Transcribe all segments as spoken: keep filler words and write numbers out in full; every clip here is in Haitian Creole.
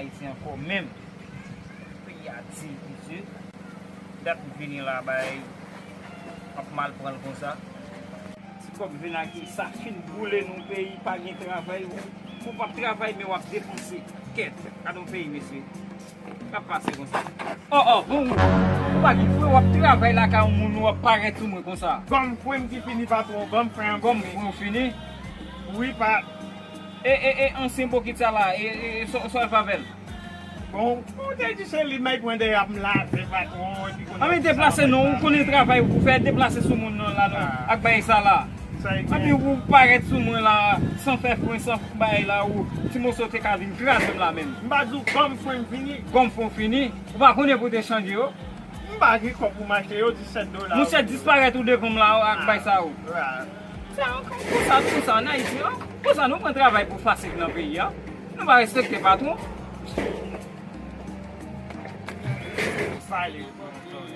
Ayiti ankò menm. Peyi a di, mesye. Dat m vini la, bay, m ap mal pran l konsa. Ti kòb vin ak sa fin boule nou peyi, pa gen travay. Ou, ou p ap travay, men w ap depanse. Kèt, gad yon peyi, mesye. K ap pase konsa. Oh, oh, bon, ou pa gen fre, w ap travay lakay yon moun, w ap parèt sou mwen konsa. Gòm fre m ki fini, patwon, gòm fre an. Gòm fre w fini? Wi, pa. E, e, e, ansyen bokit sa la, e, e, e, sa, sa w fè avè l? Bon, ou te di se li m ay pran dèyè ap m lave, patwon, epi kounye a. Anben deplase non, ou konnen travay ou pou fè, deplase sou moun nan la non, ak bagay sa la. Sa e gen. Anben ou parèt sou mwen la, san fè fren, san bagay la, ou ti moso te ka vin kraze m la menm. M pa di w gòm fren m fini. Gòm fren w fini? Ou pa konnen pou te chanje yo? M pa gen kòb pou m achte yo, disèt dola. Monchè, disparèt ou devan m la ak bagay sa yo. Sa, konsa, konsa, an Ayiti, an? Konsa nou pran travay pou fasil nan peyi a. Nou pa respekte patwon. Pale pou mwen,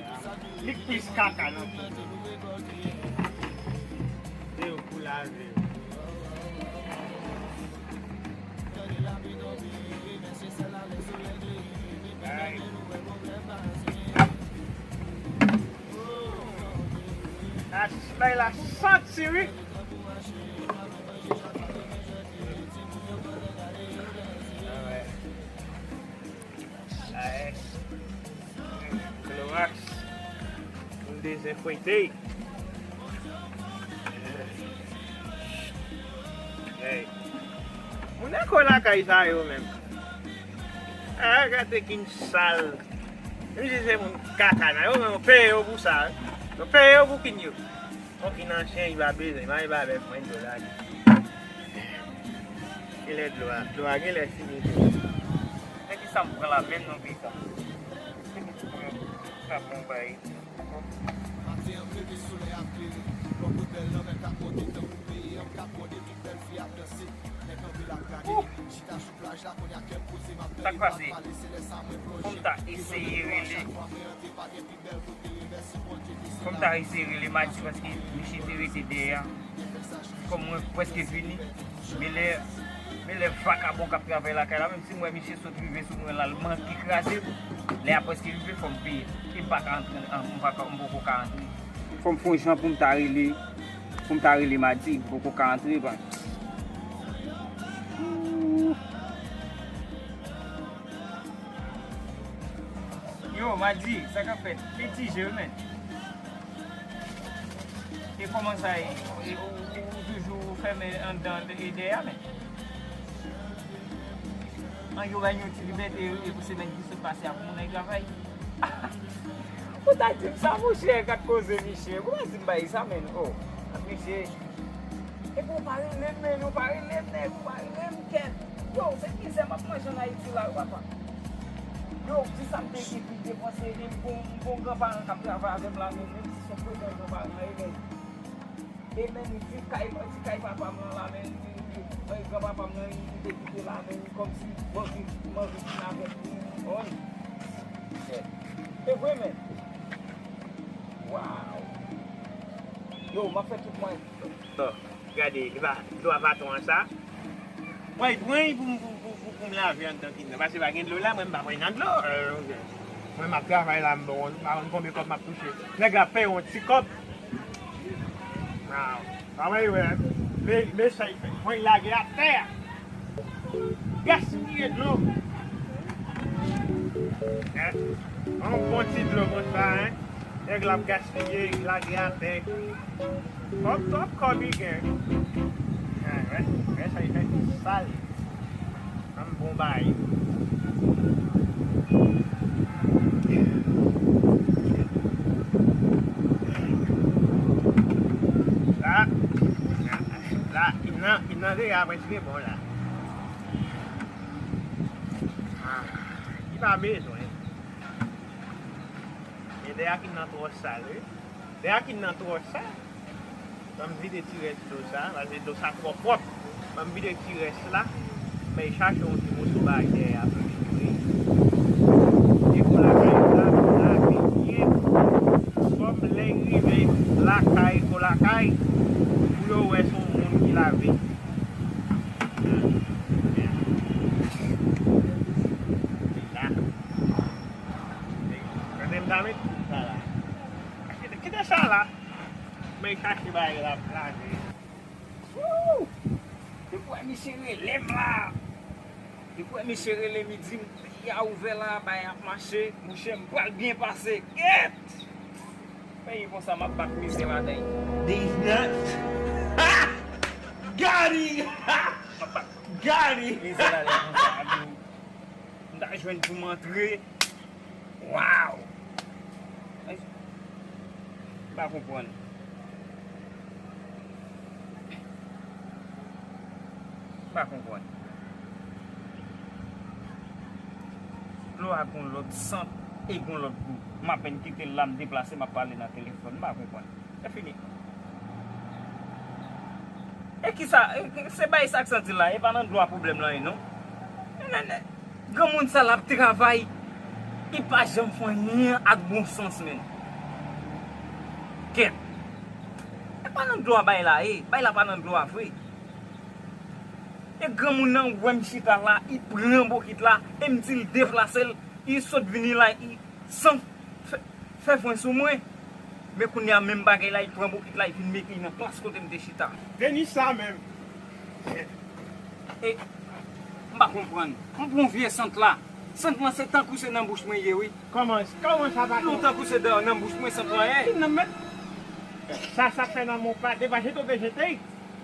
li plis kaka nan peyi. Se yo pou lave yo. Ay. Ah, bay la santi, wi. Kloraks. Moun dezenfekte. Hey. Moun nan kò lakay sa yo menm. Ah, gade kin sal. Menm si se moun kaka nan yo, men yo peye yo pou sa. Yo peye yo pou kin yo. Bon, ki nan chen, li pa bezwen, li pa, li pa avèk mwen, dlo la. Genlè dlo a, dlo a genlè fini tou. Se ki sa m pran la menm nan peyi sa. Se ki ti pran sa bon bay. Maten an m leve, solèy ap klere. Bò kote bèl lanmè ka pote tankou peye an, m ka kòde tout bèl fi ap danse. Nèg anpil ap gade, chita sou plaj la, kounye a kè m poze, m ap tann li pale, se lè sa mwen plonje. Sa k pase? Pou m ta eseye rele. Fò m ta eseye rele Madi paske misye te rete dèyè a. Kòm mwen prèske vini, men lè, men lè vakabon k ap travay lakay la, menm si m wè misye sot rive sou mwen la, l manke kraze m, lè a prèske rive, fò m peye. E m pa ka antre, m pa ka, m poko ka antre. Fò m fè yon jan pou m ta rele, pou m ta rele Madi, m poko ka antre, ban. Yo, Madi, sa k ap fèt? Fè ti je, wi, men. E kòman sa ye? E ou, ou, ou toujou fèmen anndan e dèyè a, men? An, yo bay nou ti libète, wi, e pou semèn ki sot pase a, pou moun al travay. Ou ta di m sa, monchè, gad koze, Miche. Ou ta di m bagay sa, men. Oh, Miche. Epi w pa rele m, men, w pa rele m, nèg, w pa rele m, kèt. Yo, se mizè m ap manje ann Ayiti la, wi, papa. Yo, di sa m te gen pou depanse, e m gon, m gon granparan k ap travay avè m la, men, menm si se yon pretan granparan, e men, e men, li viv kay, li kay papa m lan la, men, li, li, li, granpapa m lan, li te kite la, men, kòmsi m anvi, m anvi vin avèk li, wi. E vre, men. Waw. Yo, m ap fè tout mwayen. Bon, gade, e pa dlo a patwon an sa. Mwen pran pou, pou, pou, pou, pou m lave anndan kin nan. Paske pa gen dlo la, mwen m pa pran nan dlo. Euh, mwen m ap travay la, m bon, m pa konn konbyen kòb m ap touche. Nèg la peye yon ti kòb. Waw. Pa wè, wè. Men, men sa y fè. Mwen lage atè a. Gaspiye dlo. Hein? Yon bon ti dlo konsa, hein? Nèg la ap gaspiye, lage atè. Kòb, twòp kòb li gen. Hein, wè, wè sa y fè, sal. Ann bon bay. La, la, kin nan, kin nan deja prèske bon la. Ah, li pa bezwen. Men dèyè kin nan twò sal, wi. Dèyè kin nan twò sal. Ban m vide ti rès dlo sa, paske dlo sa twò pwòp. Ban m vide ti rès la. Mwen chache yon ti moso bagay dèyè a pou m vide. E pou lakay la, pou lave byen. Kòm lè y rive lakay, pou lakay, pou yo wè se yon moun ki lave. Sa met tout sa la. Kite, kite sa la. Men chache bagay la plase. Wouw! Depi wè misye rele m la. Depi wè misye rele m, li di m, peyi a ouvè la, bagay ap mache. Monchè, m pral byen pase. Gèt! Peyi konsa, m ap bat mizè ladan l. These nuts. Got him! M ap bat Got him! Mizè ladan l konsa. M ta jwenn pou m antre. Waw! M pa konprann. M pa konprann. Dlo a gon lòt sant e gon lòt gou. M apèn kite l la, m deplase, m ap pale nan telefòn. M pa konprann. Se fini. E kisa, e, se bay sa k santi la, e pa nan dlo a pwoblèm lan ye, non. Granmoun sa l ap travay, li pa janm fè anyen ak bon sans, menm. Kèt. E pa nan dlo a bay la ye, bay la pa nan dlo a vre. E granmoun nan wè m chita la, li pran bokit la, e m di l deplase l, li sot vini la, li san fè, fè fren sou mwen. Men kounye a, menm bagay la, li pran bokit la, li vin mete l nan plas kote m te chita. Denis sa menm. E, m pa konprann. M pran vye sant la. Sant lan se tankou se nan bouch mwen ye, wi. Kòman, kòman sa pa... Dlo tankou se nan, nan bouch mwen sant lan ye. Ki nan met? Sa, sa fè nan men w pa depa jete w te jete.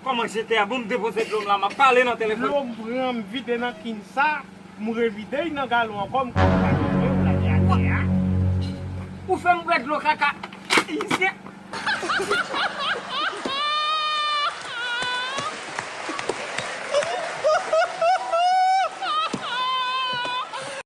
Kòman jete a? Bon, m depoze dlo m la, m ap pale nan telefòn. Dlo m pran, m vide nan kin sa, m revide l nan galon ankò, m konn pa vide l la, atè a. Ou fè m bwè dlo kaka. Misye,